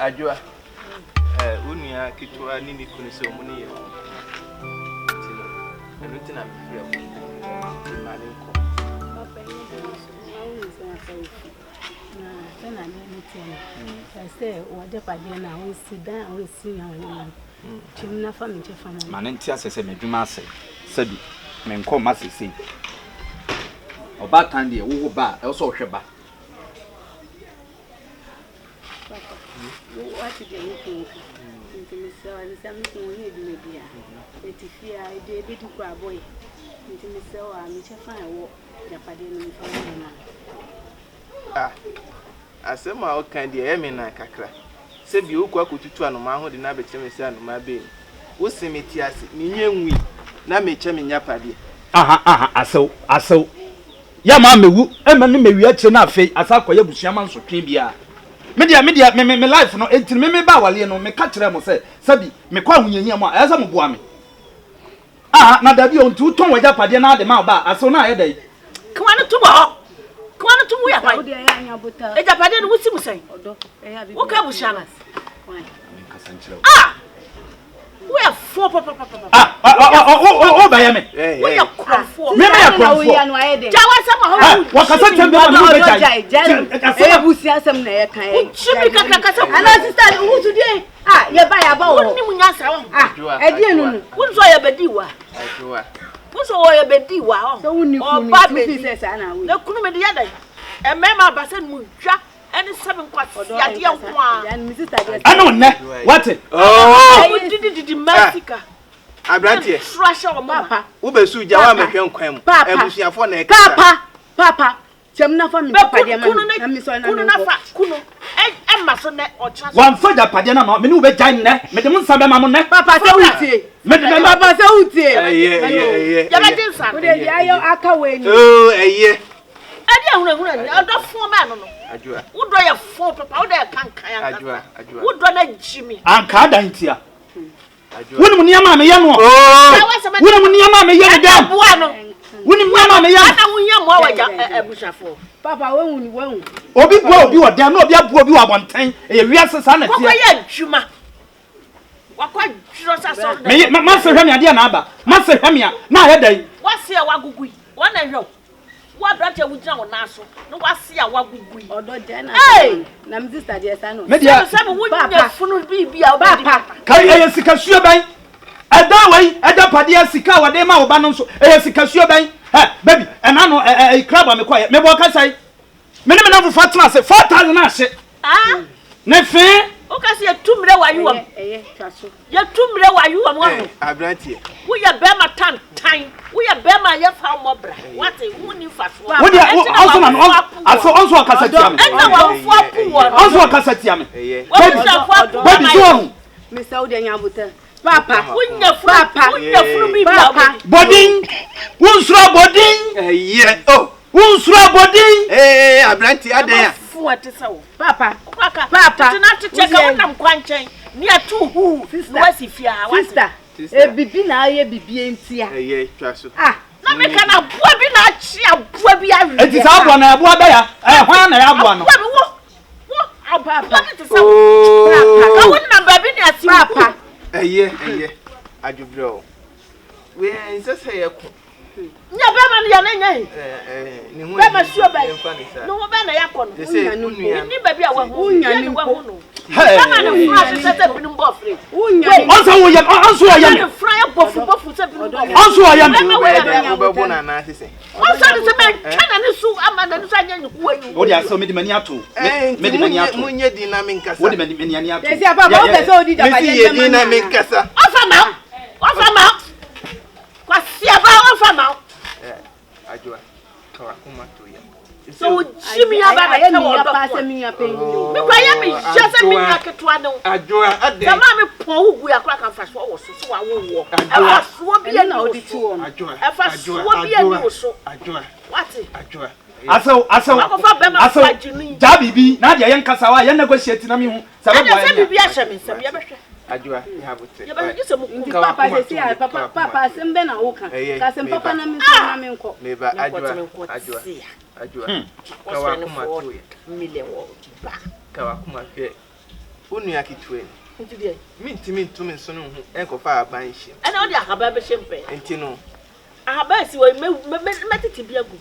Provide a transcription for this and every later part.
Adwoa, wo nua ketewa ne ne kunu sɛ ɔmo ne yɛ ho. Nti no, ɛno nti na mefrɛ wo. Nti ma ne nkɔ. Papa yi de wo so, na wo nsɛm afa wo fi. Na sɛ na adeɛ no teɛ no, sɛ sɛ w'agyapadeɛ no a wosi dan a wosi na wɔne no twam na fa me kyɛfa ma me. Ma no nte aseɛ sɛ m'adwuma asɛe, sɛbi menkɔ mma seesei. Ɔbaatan deɛ wowo ba a, ɛwɔ sɛ ɔhwɛ ba. Papa, wo wate deɛ me kunu ka. Nti mesrɛ wo, sɛ me kunu ɔnyɛ adwuma biara. Yɛte fie a, deɛ ɛbɛdi koraa abɔ yɛ. Nti mesrɛ wo a, me kyɛfa a ɛwɔ agyapadeɛ no mu fa ma me ma me. Ah, asɛm a woka deɛ ɛyɛ me nan kakra. Sɛ bio wokɔ akɔtutu anomaa ho de no abɛkyerɛ me sɛ anomaa bɛn ni. Wose mete ase, menyɛ nwui na mekyɛ me nyapadeɛ. Aha aha asew asew yɛ ma mewu ɛma ne mewi akyire na afei asa akɔyɛ abusua ma nsotwe biara me deɛ me deɛ me me me life no enti me me ba awaleɛ no me ka kyerɛ mo sɛ sɛbi me kɔ ahohiahia mu a ɛyɛ sɛ mo boa me Aha, na dabi o, nti wotɔn w'agyapadeɛ na ade ma wo ba a, asew no ayɛ dɛn? Kewa no to wɔ hɔ. Kewa no to mu yɛ hwan? Agyapadeɛ no wosi mu sɛn? Woka abusua no. Ah! Woyɛ foɔ papapapa. Ah, wobɛyɛ me. Woyɛ korɔmfoɔ. Me meyɛ korɔmfoɔ. Gya w'asɛm wɔ hɔ. Wɔkasa kyɛm bɛma me wobɛgyae. Ɛyɛ abusua asɛm na yɛka. Wokyi mi kakrakasa. Anaa sista, wotu deɛ. Ah, yɛ ba yɛ aba wɔ hɔ. Wonnim nyansa wɔ. Ah, ɛdeɛ no no. Wọ́n sọ yɛ bɛ di wa. Wọ́n sọ yɛ bɛ di wa. Sɛ wonni kunu Ɔba ni bɛ tufi di. sɛ saa na awo. Na kunu mi de yɛ dɛ. Mmarima aba sɛ mu dwa ɛne sɛ mi nkɔ adeɛ nko a. Ɛne wo nnɛ, wate? Wɔn didi didi mmaa sika. Aberanteɛ, Soro ahyɛ wɔn ma. wobɛsu gya woamɛhwɛ nkwan mu. Abusuafoɔ na ɛkasa. Papa, papa, kyɛm na fa me agyapadeɛ ma Kunu me na me sɔre na kunu me na nkɔ. fa kunu ɛma so nɛ ɔkyena so. Wamfa agyapadeɛ no ama wo, me ne wo bɛgyae nnɛ, mede mo nsa bɛma mo nnɛ. Papa sɛ wotie. Mede bɛma. Papa sɛ wotie. Ɛyɛ, ɛyɛ, ɛyɛ. Yɛbɛgye nsa no. Wode deɛ ayɛ aka wɔ ani. Oo, ɛyɛ. Ɛde ahunahuna ni ɔdɔ fon bɛn no no. Adwoa. Wodɔ yɛ fon papa wodɔ yɛ kankan ankasa. Adwoa, adwoa. Wodɔ na gyi mi. Anka adan ntia. Adwoa. Wonim nneɛma a meyɛ no. Wonim nneɛma a meyɛ no dɛm. Boa no. Wonim nneɛma a meyɛ no. Ana wohia mmoa wɔ agya abusuafoɔ. Papa wahu ni wahu. Obi boa obi wɔ dɛm na obi aboa obi wɔ abɔnten. Ɛyɛ wiase saa na Kɔkɔ teɛ. yɛ adwuma. Wakɔ adwuma sɛ asɔre dɛm. Meye ma mase hwɛ me adeɛ na aba. Mase hwɛ me a na ayɛ dɛn? Wase a wagugu yi wɔn na ɛhwɛ wo. Wo aberante a wogyina wo nan so na wase a wagugu yi. Ɔdɔ gyae na Hey! na me sister deɛ saa na Me deɛ Sɛbi sɛbi wonya funu biribi a wobɛdi Papa. Kai ɛyɛ sikasuo bɛn? Ɛdan wei agyapadeɛ sika a wɔde ma wo ba no nso ɛyɛ sikasuo bɛn? Ɛ baby ɛna no ɛ ɛ club a mekɔɛ mebɔ kasa yi. Me ne me namfofoɔ atena ase 4000 ahye. Ah! Ne fee. Woka sɛ yɛtu mmerɛ wɔ ayewa mu. Ɛyɛ twa so. Yɛtu mmerɛ wɔ ayewa mu aho. Aberanteɛ. Woyɛ bɛrima tantan. Woyɛ bɛrima a yɛfa wo mmɔbra. Wate wo ni mfasoɔ. Wo deɛ wo ɔnso na aso ɔnso ɔkasa tia me. Ɛnna w'awofoɔ apo wɔ no. Ɔnso ɔkasa tia me. Ɛyɛ. W'abusuafoɔ apo wɔ Baby so ɔho. Mr. Wo deɛ nya abotɛ. Papa. Wonya funu Papa. wonya funu biribi a Papa. wobɛdi. Bɔdin. Wonsuro abɔdin. Ɛyɛ. Oh. Wonsuro abɔdin. Ee, aberanteɛ adɛn a? Fo a ɛte sɛ wo. Papa. Wokɔ Papa. Tete na tete ka wonam kwankyɛn ne ato huu na wasi fie ha wate. Sister. Sister. Ebibi na ayɛ bibi ntia. Ɛyɛ, twa so. Ah. Na meka na aboa bi na akye aboa bi awe. Eti saa aboa na aboa bɛya. Ɛyɛ hwan na ɛyɛ aboa no? Aboa bi wo wo aboa bi te sɛ wo. Oo. Ka wonam baabi ne ase wo. Papa. Ɛyɛ, ɛyɛ. Adwobrɛ o. Wei ɛnsɛ sɛ yɛko. Nya bɛrima no yɛ ne nyɛ he. Ne ho Bɛrima suo bɛn. Yɛmfa ne saa. Ne ho bɛn na yɛakɔ no. Te sɛ wo nua. Menni baabi a wahu. Wonya Yɛ ne ne mpo. wahu no. Bɛrima ne funu ahyehyɛ sɛ binom bɔ firi. Wonya ne Ɔnso woyɛ me ɔnso ɔyɛ me. Ne funu ayɛ bɔfu bɔfu sɛ binom bɔ firi. Ɔnso ɔyɛ me. Bɛrima wei yɛ dɛn? Wobɛbo no anaa sesɛ? Ɔsɔ ne sɛ mɛntwa n'ani so ama n'ani so anyɛ ne ho ayi. Wo deɛ asɛm mede m'ani ato. Mede m'ani ato. Monyɛ din na menkasa. Wode m'ani ani ato. Sɛsi papa wopɛ sɛ wodi Mesi gyapadeɛ yɛ din na menkasa. Ɔfa ma wo. Ɔfa ma wo. Kwasi aba ɔfa ma wo. Adwoa, ka w'akoma to yam. Sɛ wogye me aba bɛkyɛ wɔ ɔdɔ paa ko sɛ a. me nua panyin ni wo. Me kura yɛ me yɛ sɛ me nua ketewa ne wo. Adwoa, adɛn? Sɛ maa me pɔn wo gu akora ka mfasoɔ wɔ so sɛ wawo woɔ. Ɛfasoɔ bi Ɛno ani na wo wode so. to hɔ no. Adwoa, Ɛfasoɔ bi ani wo so. Adwoa, Wate? Adwoa. Asew asew Wakɔfa bɛrima asew fagye no yi. gyaa biribi na adeɛ yɛn kasa wa yɛn negotiate na mi hu sɛ Ɛna bɛboa sɛ yɛn biribi ahyɛ me nsam yɛbɛhwɛ. Adwoa, yɛ abotrɛ. Yɛbɛhwɛ gye sɛ mo Nti kum. papa sɛsi a papa papa asɛm bɛ na woka. Ɛyɛ, Ka asɛm papa meba. na me nso na me nkɔ. Meba, Menkɔte Adwoa, menkɔte Adwoa, a. Adwoa. Ka Makɔsrɛ ne w'akoma foɔ to yam. million wɔ ba. Ka w'akoma hwɛ. Wo nua ketewa ni. Nti deɛ? Mentumi nto me nsono ho nkɔfa ahaban nhyɛ mu. Ɛna wode ahaban bɛhyɛ mu pɛɛ. Nti no. Ahaban si hɔ yi, mɛ, mɛ, mɛtete bi agu.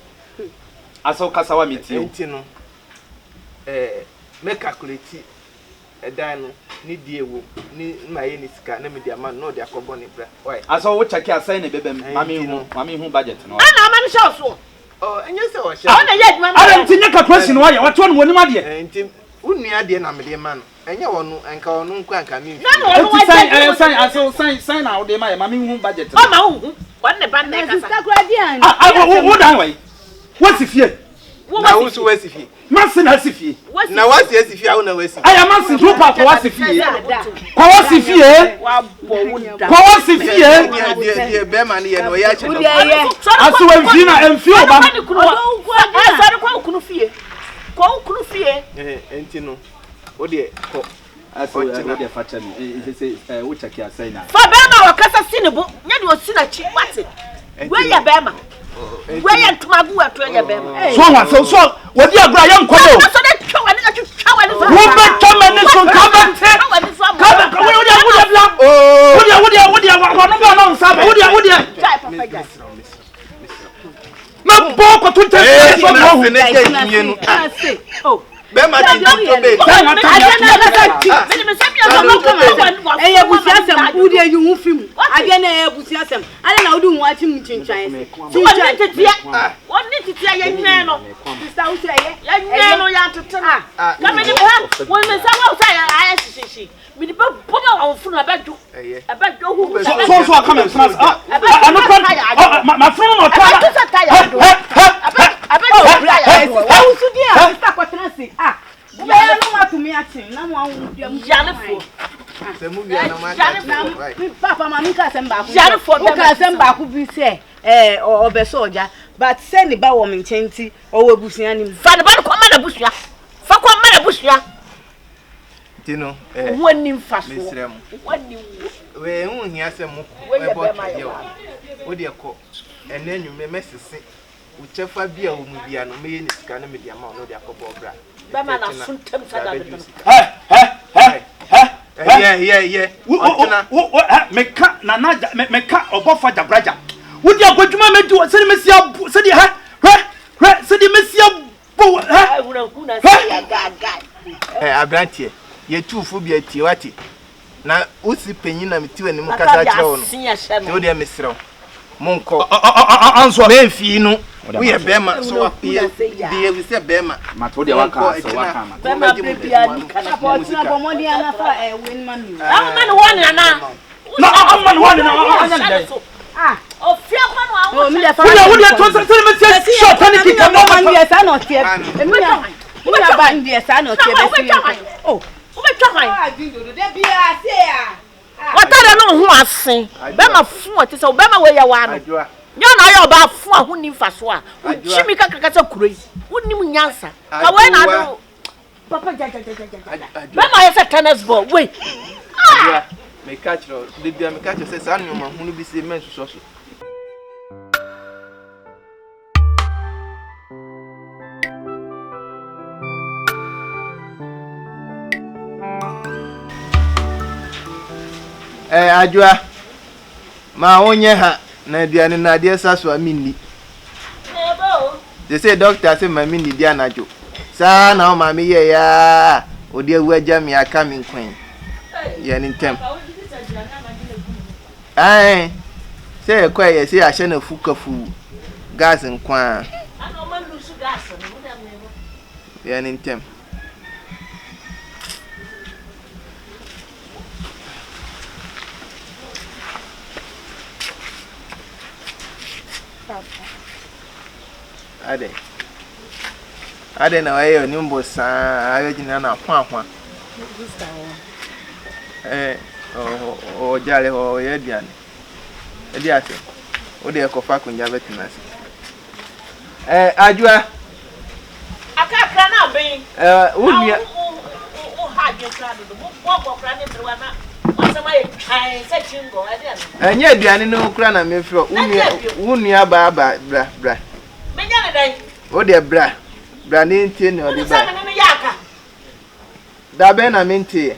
Asɛ wokasa wa metie o. Nti no, ɛɛ, mɛ calculate ɛdan no ne deɛ ɛwɔ mu ne mayɛ ne sika na mede ama no na ɔde akɔbɔ ne bra. Wai? Asɛ wo check a sɛn na ɛbɛba mu? Ma menhu, ma menhu budget no. Ɛna ama no hyɛ wo soɔ. Oh, ɛnyɛ sɛ ɔhyɛ me. Ɔna ɛyɛ adwuma ma Adɛn nti nyɛ calculation na wayɛ? Wate ɔno wɔnim adeɛ. Ɛɛ, nti wo nua deɛ na mede ma no. Ɛnyɛ ɔno, nka ɔno nko a nka memfie. Na na ɔno Enti sɛn, agya ɛɛ, sɛn, ase, sɛn, sɛn na wode ma yɛ? Ma menhu budget no. Ɔma wo hu, ɔne ne ba no na Na ɛkasa. sista koraa di an. Ah, ah, wo, wo, wo dan wɔ yi? Woasi fie? Wo Na wo wasi nso fie. woasi fie. M'ase na asi fie. Wasi Na fie. woasi asi fie a wo na woasi fie. Ɛyɛ m'ase nti wo pa kɔ w'ase fie. Sɛ Kɔ w'ase fie. Wabɔ wo da. Kɔ w'ase fie. Deɛ deɛ deɛ bɛrima no yɛ no ɔyɛ akyɛ Wo no. deɛ yɛ. Ase wɔ mfie na mfie ɔba. Sɔre kɔ ne kunu hɔ. Sɔre kɔ wo kunu fie. Kɔ wo kunu fie. Ɛhɛn, nti no. Wo deɛ kɔ. Ase wo deɛ fa kyɛ me sese eh, wo kyɛke asɛn na. Fa bɛrima a ɔkasa si ne bo nyɛ deɛ ɔsi n'akyi wate wei yɛ bɛrima wei yɛ ntomago ɛto yɛ bɛrima. So wɔn asɛm so wɔdi agorɔ a yɛ nkɔ dɛ o. Sɔ de twa w'ani na twitwa w'ani so. Wo bɛ twa m'ani so nka bɛ te. Ka bɛ ka wo deɛ wo deɛ bila. Wo deɛ wo deɛ wo deɛ wɔn bɛ ɔnɔ nsa bɛ wo deɛ wo deɛ. Mɛ bɔ kɔtɔ nkyɛn Ee, sɛ na ɔhu. ase ne gya nyie no. Bɛrima ti ti to bee. Sɛ wɔn ata yɛ Ɛyɛ abusua asɛm wo deɛ yi ho fi mu adeɛ no ɛyɛ abusua asɛm adɛn na wode wo ho akye mu kyinkyan Wɔne teteɛ wɔne teteɛ yɛnyɛn no sista wo sɛ ɛyɛ yɛnyɛn no yɛatete no ka mede me ha wɔn me nsa wɔn sɛ ayɛ hyehyehye mede bɛbɔ ma wɔn funu ɛbɛdwo ɛbɛdwo hu So so aka me nsena ase. Ɛno kora ma funu no na ɔtɔ. ɛbɛdwo sɛ taya dodo ɛbɛdwo sɛ taya dodo sista wo so deɛ a sista kɔtena ase ah wobɛyɛ no watumi akye na mo awo dua mu yarefoɔ Sɛ mu wia na mo aka kyerɛ. Right. papa maame nka asɛm baako Yarefoɔ woka bɛma asɛm baako bi sɛ ɛɛ ɔbɛsɔ ɔgya but sɛ ne ba wɔ me nkyɛn nti ɔwɔ abusua no mu fa ne ba no kɔma n'abusua fa kɔma n'abusua Nti no, eh, wo ani mfasoɔ mesrɛ mo. wo ani wuo Wei ɛho nhia sɛ mo Wei yɛ ɛbɔ bɛrima yɛ twɛdeɛ o. Wo deɛ kɔ. Ɛnɛ anwummerɛ mɛsese wo kyɛfa bi a wɔ mu bia no mɛyɛ ne sika na mede ama wo na wode akɔbɔ ɔbra. bɛrima n'aso ntam sa da bɛbɛ no Hɛ hɛ hɛ hɛ. Ɛyɛ yɛ yɛ. Wo wo Ɔkyena. wo wo ɛ meka nana gya me meka ɔbɔfo agyabragya. Wo di akɔdwuma mɛdi wɔ sɛdeɛ mɛsi abo sɛdeɛ hɛ hwɛ hwɛ sɛdeɛ mɛsi abo wɔ hɛ hɛ. Ɛ aberanteɛ, yɛtu fo bi atie wate. Na wosi panyin na mete w'anim kasa kyerɛ wo no. Nti wo deɛ mesrɛ wo, monkɔ. Anso. Mɛmfii no, woyɛ bɛrima so wa yɛ behave sɛ bɛrima. Mate wo deɛ waka Monkɔ asɛ ɛkyena, waka mate. mommɛgye mo papa mo ɔkyena sika. bɔ mmɔden ana fa ɛwei no ma me o ɔma no wɔne anaa Na ɔma no wɔne na ɔnyɛ ne dɛn. ah ofie kɔ no oh mi deɛ fa Wo deɛ wo deɛ to sɛ sɛdeɛ mɛsi ahyɛ ɔtɔ ne kika na ɔma deɛ saa na ɔteɛ emi na mi na ba deɛ saa na ɔteɛ bɛsi yɛn kɔ oh wobɛtwa hwan adi dodo de bia se a wɔtare no ho ase bɛma fo a te sɛ bɛma wei yɛ waa no Adwoa. nyɛ ɔna ayɛ ɔbaa fo a ho nni mfaso a wokyi mi kakraka sɛ kuro yi wonim nyansa ka wei na ade papa gyagyagyagyagya bɛma ayɛ sɛ tennis ball wei Adwoa, meka kyerɛ wo, da bia meka kyerɛ sɛ saa nneɛma hunu bi sei mɛnsusɔ so. Ɛ Adwoa, ma wonyɛ ha na aduane no adeɛ sa so a menni. Te sɛ dɔkta sɛ ma mennidi anadwo. Saa na wo maame yɛeɛ ara a ɔde awu agya me aka me nkwa yi. Yɛ no ntɛm. Ae, sɛ yɛkɔɛ yɛ sɛ yɛahyɛ no afu kafuu gas nko ara. Yɛ no ntɛm. Adɛn? Adɛn na wayɛ ɔne mbɔ saa abɛgyina na hwahwa? Ɛɛ ɔgyare hɔ ɔyɛ aduane. Ɛdi ase. Wo deɛ kɔfa akonnwa bɛtena ase. Ɛɛ Adwoa. Akakra na aben. Ɛɛ wo nua. Wo ha adwene kora dodo. Mo bɔ nkɔkora ne mmerewa na wasɛm ayɛ twan sɛ kyingɔn ɛde ɛno. Ɛnyɛ aduane no kora na mefrɛ wo nua wo nua baa ba bra bra. Menyɛ ne dɛn? Wo deɛ bra bra ne ntie nea ɔde Wonim bae. sɛ me ne no yɛ aka. Da bɛn na menteeɛ?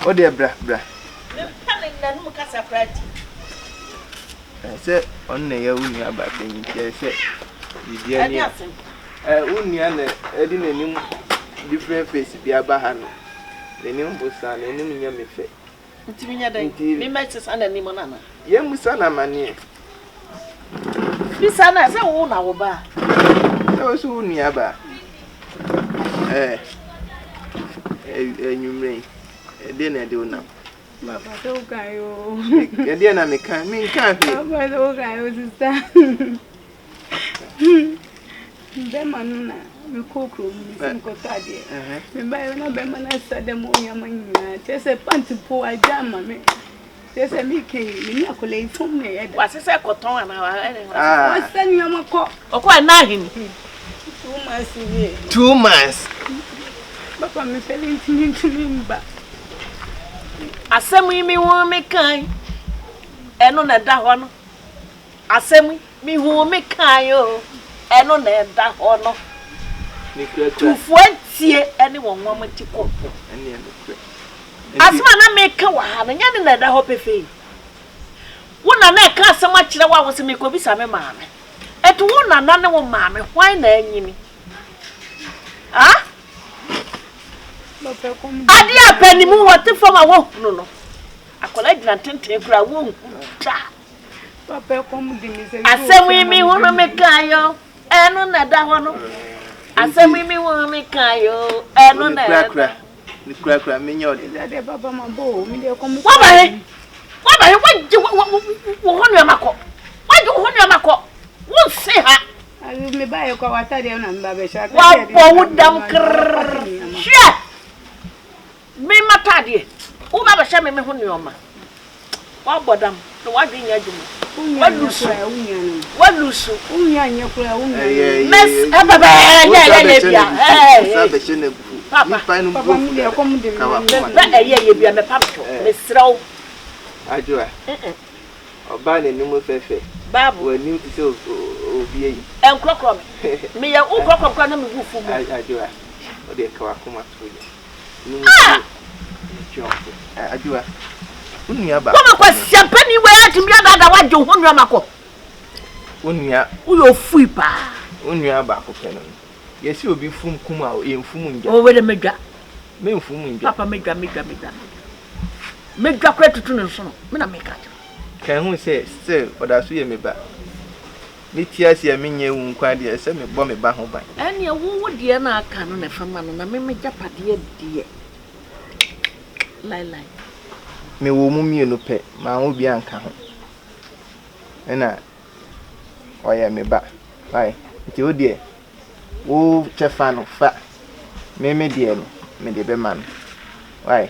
Wo deɛ bra, bra. Mempɛ ne n'anum kasa koraa ti. Sɛ ɔno na ɛyɛ wo nua baa panyin nti ɛyɛ sɛ biribiara ni a. Ɛ wo nua na ɛde n'anim different face bi aba ha no. N'anim bosa, n'anim nyɛ me fɛ. Nti menyɛ dɛn? Memmɛsesa n'anim no anaa? Yɛmmisa no amanneɛ. Bisa no ɛ, sɛ wo na wo ba a. Sɛ wo nso wo nua ba a. Ɛɛ, anwummerɛ yi, ɛdeɛn na ɛde wo nam? Papa sɛ wo kan yoo. Ɛdeɛn na meka? Menkaa hwee. Papa sɛ wo kan yoo sista. Bɛma no na mekɔ kurom mesi mekɔtɔ adeɛ. Mebaeɛ na bɛma no asa dɛm nneɛma nyinaa. Kyerɛ sɛ pant po agya ama me. Kyerɛ sɛ meka yi, me ne akwadaa yi fam na ɛyɛ da. Wasesɛ kɔtɔn anaa? Wasesa nneɛma kɔ. Ɔkɔ ɛna ahene. 2 months nie. 2 months. Papa me fɛle ntumi ntumi mba. Asɛm yi me hu me kan. Ɛno na ɛda hɔ no. Asɛm yi me hu me kan o. Ɛno na ɛda hɔ no. Tufoɔ ntie ɛne wɔn wɔn ti kɔ. Asɛm a na meka wɔ ha no nyɛ ne na ɛda hɔ pefee. Wo na na ɛka asɛm akyerɛ wo a wo sɛ mekɔbisa me maame. Enti wo nana ne wo maame hwan na anyini? Ah? Adeɛ a panimu wɔte fam a wɔhunu no, akwadaa gyina tenten koraa wɔnhu da. Asɛm yi me hunu me kan yo, ɛno na ɛda hɔ no. Asɛm yi me hunu me kan yo, ɛno na ɛda hɔ. Ne kura kura me nyɛ ɔde. Waba he, waba he, wagye wo ho nneɛma kɔ. Wagye wo ho nneɛma kɔ. Wonse ha. Wabɔ wo dam krrr. Hwɛ! Me m'ataadeɛ, woba bɛhyɛ me me ho nneɛma. Wabɔ dam na w'adwene nyɛ adwuma. Walusu. Walusu. Mɛs ɛbɛbɛ ɛyɛ ɛyɛ yɛ bia. Papa. Mepɛ ɛyɛ yɛ bia mɛpa me kyɛw. Mesrɛ wo. Adwoa. Ɔbaa n'anim fɛfɛ. Baabu. W'anim te sɛ obi ayi. Ɛnkorɔkorɔ me. Meyɛ wo korɔkorɔ me koraa na me bo fu mu. Adwoa. Wode ka w'akoma to yɛ. Ah! Adwoa. Wo nua baako. Wama kwasiampani wei atumi adaadaa wagye wo ho nneɛma kɔ. Wo nua. Woyɛ ofui paa. Wo nua baako pɛ no. Yɛsi obi fum kum a yɛnfum ngya. Ɔwɔ dɛ medwa. Menfum ngya. Papa medwa medwa medwa. Medwa koraa tutu ne nsono. Me na meka kyerɛ. Ka hu sɛ still ɔda so yɛ me ba. Me ti ase a menyɛ wu nko ara deɛ ɛsɛ mebɔ me ba ho ban. Ɛneɛ wo wo deɛ na aka no na fa ma no na me m'agyapadeɛ deɛ lailai. Me wɔ mu mienu pɛ manwo bi anka ho ɛna ɔyɛ me ba wai nti wo deɛ wo kyɛfa no fa me me deɛ no mede bɛma no wai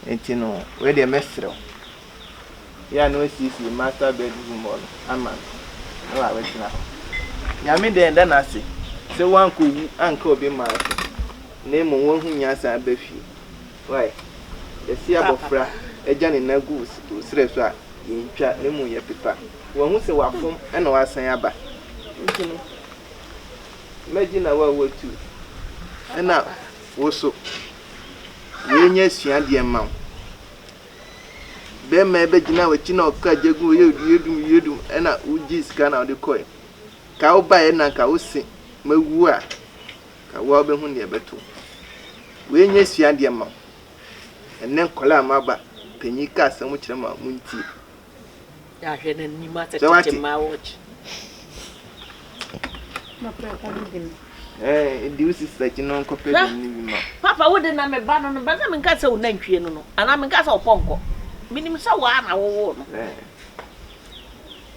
nti no wei deɛ mɛsrɛ wo. Yɛ a na wasiesie master bedroom hɔ no ama no na wabɛtena hɔ. Nyame dɛn da no ase sɛ woankɔwu anka obi man so na mmom woahu nyansa aba fie. Wai? Yɛse abɔfra agya ne nan gu wo serɛ so a, yɛntwa na mmom yɛpepa. Wahu sɛ wafom na wasan aba. Nti no, mɛgye na wo a woatu ɛna wo so. Wei nyɛ asuadeɛ mma wo. Bɛrima yi bɛgyina w'akyi na ɔka gya gu yɛ yɛdum yɛdum ɛna wogye sika na wode kɔe. Ka wobaeɛ na nka wose mawu a, ka woa wobɛhu deɛ ɛbɛto. Wei nyɛ suadeɛ ma wo. Ɛnnɛ nkwadaa a moaba, panyin ka asɛm kyerɛ mo a montie. Yɛahwɛ n'anim asɛ Sɛ wate? tete mmaa wɔkye. Ɛɛ, di wo sista akyi na ɔnkɔpɛ Hwɛ, dum no bi ma wo. Papa, wo de na me ba no no, bɛ sɛ menka sɛ wo nantwie no no, anaa menka sɛ ɔpɔnkɔ. Menim sɛ wo ara na wowoo no. Ɛɛ.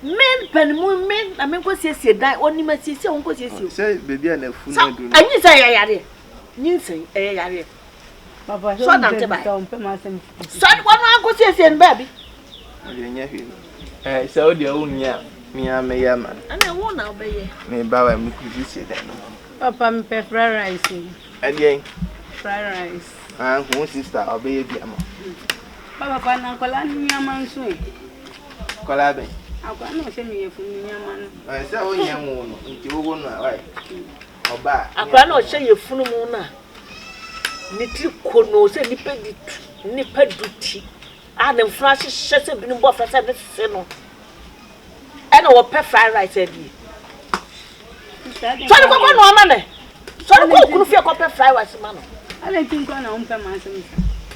Me mpanimu me na menkɔsiesie dan, ɔnim asiesie a ɔnkɔsiesie o. Sɛ baabi a n'afu no Sɛ adu no. anyinsɛn yɛ yareɛ, nyinsɛn ɛyɛ yareɛ. Papa, sɛ Sɛ ɔnante ɔmpɛ bae. sɛ ɔmpɛ m'asɛm. Sɛ ɔno ankɔsiesie no baabi. Ɔdeɛ nyɛ hwee. Ɛɛ sɛ wo deɛ wonyɛ a, me ara mɛyɛ ama no. Ɛnna wo na wobɛyɛ. Me ba wa mekɔsiesie dan no mu. Papa mepɛ fried rice o. Ɛdeɛn? Fried rice. Ah, hu wo sister a ɔbɛyɛ bi ama wo. Papa pa na akwadaa no nneɛma nso ɛ. Akwadaa bɛn? Akwadaa no a ɔhyɛ me yafunu no nneɛma no. Ɛɛ sɛ wonyɛ nwoo no nti wowo no a wayɛ. Ɔba a. Akwadaa no a ɔhyɛ yafunu mu no a ne tiri konoo sɛ nnipa di tu. Nnipa du ti a ne mfono ahyehyɛ sɛ binom bɔ frɛ sɛ ne se no ɛna wɔpɛ fried rice adie. Sɔre kɔkɔ noa ma no. Sɔre kɔ okunu fie kɔpɛ fried rice ma no. Adɛn nti nkoa na wompɛ m'asɛm saa?